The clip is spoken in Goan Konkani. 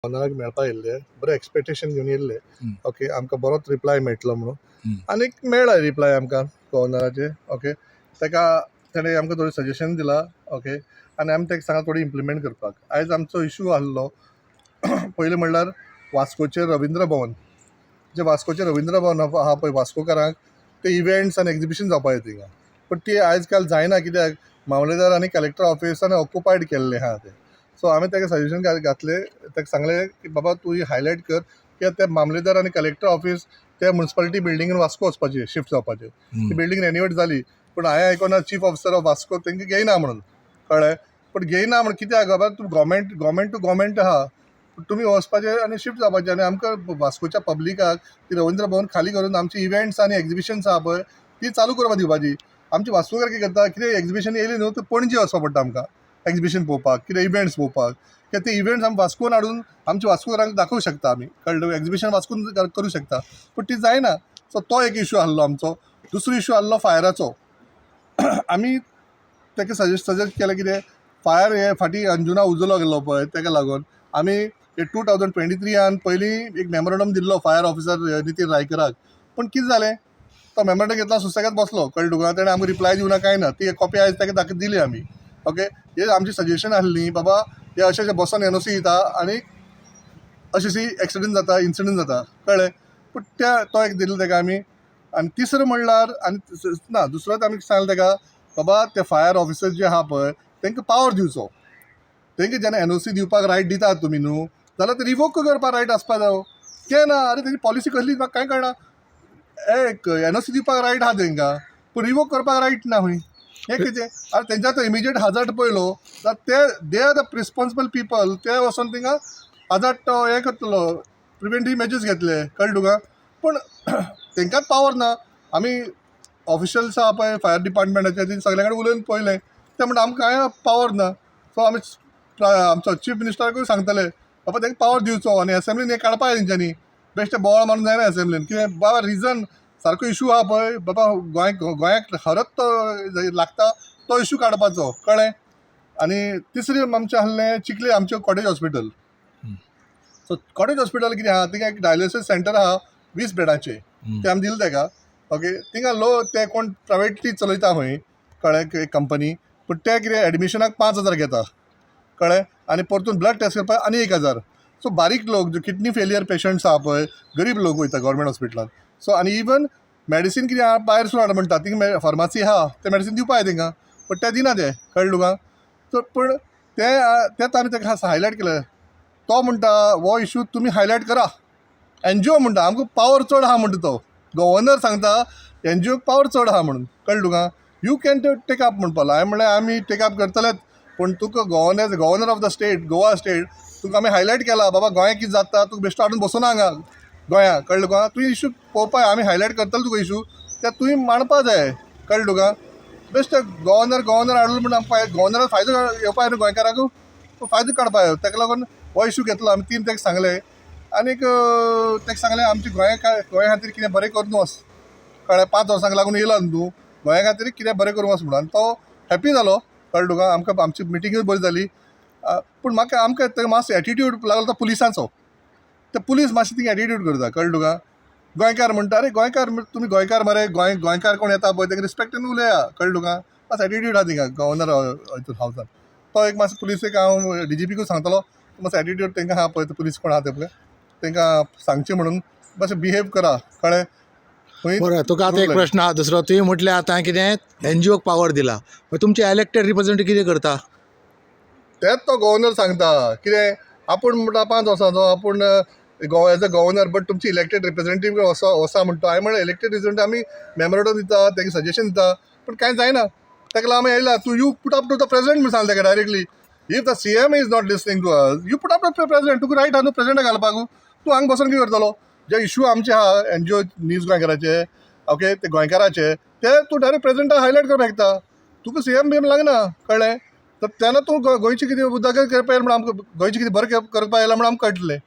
गव्हर्नराक मेळपा येयल्ले, बरें एक्सपेक्टेशन घेवन येयल्ले. ओके, आमकां बरोच रिप्लाय मेळटलो म्हणून. आनीक मेळ्ळा रिप्लाय आमकां गव्हर्नराचे. ओके, ताका ताणें आमकां थोडें सजेशन दिलां. ओके, आनी आमी ताका सांगलां थोडी इम्प्लिमेंट करपाक. आयज आमचो इशू आहलो, पयलीं म्हणल्यार वास्कोचें रविंद्र भवन. जें वास्कोचें रविंद्र भवन आहा पळय, वास्कोकारांक ते इव्हेंट्स आनी एग्जिबिशन जावपाक जाय थिंगा, पूण ती आयज काल जायना कित्याक मामलेदार आनी कलेक्टर ऑफिसान ऑक्युपायड केल्लें आहा तें. सो आमी ताका सजेशन घातलें, ताका सांगलें की बाबा, तूं हायलायट कर कित्याक ते मामलेदार आनी कलेक्टर ऑफिस ते मुन्सिपालिटी बिल्डिंगेन वास्को वचपाचें, शिफ्ट जावपाचें. ती बिल्डींग रेनोवेट जाली, पूण हांवें आयकोना चीफ ऑफिसर ऑफ वास्को तांकां घेयना म्हणून. कळ्ळें? पूण घेयना म्हणून कित्याक बाबा? तूं गव्हर्मेंट, गव्हर्मेंट टू गव्हर्मेंट आहा, पूण तुमी वचपाचें आनी शिफ्ट जावपाचें आनी आमकां वास्कोच्या पब्लिकाक ती रवींद्र भवन खाली करून आमची इव्हेंट्स आनी एग्जिबिशन्स आहा पळय, ती चालू करपाक दिवपाची. आमचे वास्कोकार कितें करता, कितें एग्जिबिशन येयलें न्हू, तर पणजे वचपा पडटा आमकां एग्जिबिशन पळोवपाक, कितें इव्हेंट्स पळोवपाक. कित्याक ते इव्हेंट्स आमी वास्कोन हाडून आमच्या वास्कोकारांक दाखोवंक शकता आमी. कळ्ळें? एग्जिबिशन वास्कोन करूं शकता, पूण ती जायना. सो तो एक इशू आहलो आमचो. दुसरो इशू आहलो फायराचो. आमी ताका सजेस्ट केलें कितें, फायर हे फाटीं अंजुना उजो लागलो पळय, ताका लागून आमी 2023आन पयलीं एक मेमोरंडम दिल्लो फायर ऑफिसर नितीन रायकराक. पूण कितें जालें, तो मेमोरंडम घेतला, सुसेगाद बसलो. कळ्ळें तुका? तेणें आमकां रिप्लाय दिवना, कांय ना. ती कॉपी आयज ताका दाखय दिली आमी. ओके, हे आमचें सजेशन आहली, बाबा, हे अशें अशें बसोन एनओसी दिता आनी अशें अशी एक्सिडंट जाता, इन्सिडंट जाता. कळ्ळें? पूण त्या तो एक दिलो ताका आमी. आनी तिसरो म्हणल्यार, आनी ना, दुसरोच आमी सांगलें ताका, बाबा, ते फायर ऑफिसर जे आहा पळय, तांकां पावर दिवचो. तांकां जेन्ना एनओसी दिवपाक रायट दितात तुमी न्हू, जाल्यार ते रिवोक करपाक रायट आसपा जायो. तें ना. आरे, तेजी पॉलिसी कसली म्हाका कांय कळना. एक एनओसी दिवपाक रायट आहा तेंकां, पूण रिवोक करपाक रायट ना खंय. हें कितें? आरे, तेंच्या तो इमिजिएट हाजार्ड पयलो जाल्यार ते they are the responsible people. ते वचोन थिंगा हाजार्ड हें करतलो, प्रिवेंटीव मेजर्स घेतले. कळ्ळें तुका? पूण तेंकांच पावर ना. आमी ऑफिशियल्स आहा पळय फायर डिपार्टमेंटाचे, ते सगल्या कडेन उलोवन पळयलें, ते म्हणटा आमकां कांय पावर ना. सो आमी आमचो चीफ मिनिस्टराकूय सांगतले, बाबा, तांकां पावर दिवचो आनी एसेंब्लीन हें काडपा जाय तेंच्यांनी. बेश्टें बोवाळ मारून जायना एसेंब्लीन. कितें बाबा, रिजन सारको इशू आहा पळय, बाबा, गोंयाक खरोच तो लागता, तो इशू काडपाचो. कळ्ळें? आनी तिसरें आमचें आहलें चिखले आमचें cottage hospital. So cottage hospital कितें आहा, थिंगा एक डायलिसीस सेंटर आहा 20 बेडाचें. तें आमी दिलें ताका. ओके, थिंगा लो ते कोण प्रायवेटली चलयता खंय. कळ्ळें? एक कंपनी. पूण ते कितें एडमिशनाक 5000 घेता. कळ्ळें? आनी परतून ब्लड टेस्ट करपाक आनी 1000. सो बारीक लोक, जो किडनी फेलियर पेशंट्स आहा पळय, गरीब लोक वयता गव्हर्मेंट हॉस्पिटलान. सो आनी इवन मेडिसीन कितें आहा, भायर सून हाड म्हणटा. थिंगा फार्मासी आहा, ते मेडिसीन दिवपा जाय तेंकां, पण ते दिना ते. कळ्ळें तुका? सो पूण ते तेंच आमी ताका हायलायट केलें. तो म्हणटा, हो इशू तुमी हायलायट करा. एनजीओ म्हणटा, आमकां पावर चड आहा म्हणटा. तो गव्हर्नर सांगता, एनजीओक पावर चड आहा म्हणून. कळ्ळें तुका? You can take up म्हणपाक. हांवें म्हणलें, आमी टेक अप करतलेच, पूण तुका governor of the state, Goa state, तुका आमी हायलायट केला, बाबा, गोंया कितें जाता, तुका बेश्टो हाडून बसोना हांगा गोंया. कळ्ळें तुका? तुवें इशू पळोवपा, आमी हायलायट करतले तुका इशू, ते तुवें मांडपा जाय. कळ्ळें तुका? बेश्टे गव्हर्नर गव्हर्नर हाडलो म्हणून आमकां गव्हर्नराक फायदो येवपा जाय न्हू, गोंयकारांक फायदो काडपा जायो. ताका लागून हो इशू घेतलो आमी. तीन ताका सांगलें. आनीक ताका सांगलें, आमच्या गोंया खातीर कितें बरें करून वच. कळ्ळें? 5 वर्सांक लागून येयला न्हू तूं, गोंया खातीर कितें बरें करून वच म्हणून. आनी तो हॅपी जालो. कळ्ळें तुका? आमकां आमची मिटिंगूय बरी जाली. पूण म्हाका आमकां ते मातसो एटिट्यूड लागलो तो पुलिसांचो. ते पुलीस मातशे थिंगा एटिट्यूड करता. कळ्ळें तुका? गोंयकार म्हणटा, अरे गोंयकार, तुमी गोंयकार मरे. गोंयकार कोण येता पळय, ताका रिस्पेक्टीन उलया. कळ्ळें तुका? मातसो एटिट्यूड आहा थिंगा गव्हर्नर हितून हावसान. तो एक मातसो पुलिसेक हांव डीजीपीकूय सांगतलो, मातसो एटिट्यूड तांकां आहा पळय, पुलीस कोण आहा ते पळय, तांकां सांगचें म्हणून, मातशें बिहेव करा. कळ्ळें? खंय बरं, तुका आतां एक प्रश्न आहा दुसरो. तुवें म्हटलें आतां कितें एनजीओक पावर दिला, मागीर तुमचे इलेक्टेड रिप्रेझेंटेटिव्ह कितें करता? तेंच तो गव्हर्नर सांगता. कितें आपूण म्हणटा 5 वर्सांचो आपूण एज अ गव्हर्नर, बट तुमची इलेक्टेड रिप्रेझेंटेटिव्ह वसा वसा म्हणटा. हांवें म्हणलें, इलेक्टेड रिप्रेझेंटेटिव्ह आमी मेमोरेंडम दिता, तांकां सजेशन दिता, पूण कांय जायना. ताका लागून आमी येयला. तूं you put up to the president म्हणून सांगलें ताका directly. If the CM is not listening to us, you put up to president. तुका रायट आहा न्हू प्रेसिडेंटाक घालपाक. तूं हांगा बसून कितें करतलो? जे इशू आमचे आहा, एनजीओ न्यूज गोंयकाराचे, ओके, ते गोंयकाराचे, ते तूं डायरेक्ट प्रेसिडेंटाक हायलायट करपाक शकता. तुका सीएम बीएम लागना. कळ्ळें? तर तेन्ना तूं गोंयची कितें उदरगत करपा येयला म्हणून आमकां, गोंयची कितें बरें करपा येयला म्हणून आमकां कळटलें.